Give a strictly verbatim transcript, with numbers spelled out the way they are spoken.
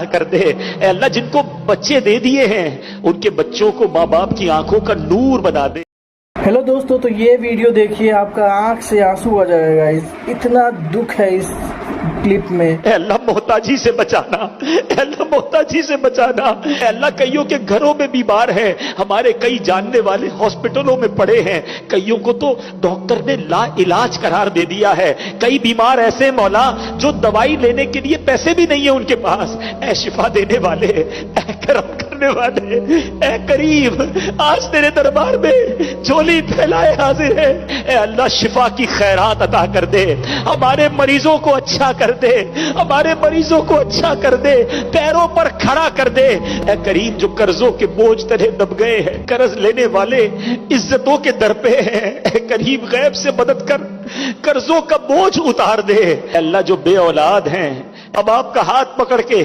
कर दे। ए अल्लाह, जिनको बच्चे दे दिए हैं, उनके बच्चों को माँ बाप की आंखों का नूर बना दे। हेलो दोस्तों, तो ये वीडियो देखिए, आपका आंख से आंसू आ जाएगा। इस, इतना दुख है इस क्लिप में। ए अल्लाह, मोहताजी से बचाना, ए अल्लाह, मोहताजी से बचाना। ए अल्लाह, कईयों के घरों में बीमार हैं, हमारे कई जानने वाले हॉस्पिटलों में पड़े हैं, कईयों को तो डॉक्टर ने ला इलाज करार दे दिया है। कई बीमार ऐसे हैं मौला, जो दवाई लेने के लिए पैसे भी नहीं है उनके पास। ए शिफा देने वाले, ए करम करने वाले, ए करीम, आज तेरे दरबार में झोली फैलाए हाजिर है। ए अल्लाह, शिफा की खैरात अता कर दे, हमारे मरीजों को अच्छा कर दे, हमारे मरीजों को अच्छा कर दे, पैरों पर खड़ा कर दे। ए करीम, जो कर्जों के बोझ तले दब गए हैं, कर्ज लेने वाले इज्जतों के दर पे हैं। ए करीम, गैब से मदद कर, कर्जों का बोझ उतार दे। अल्लाह, जो बे औलाद हैं, अब आपका हाथ पकड़ के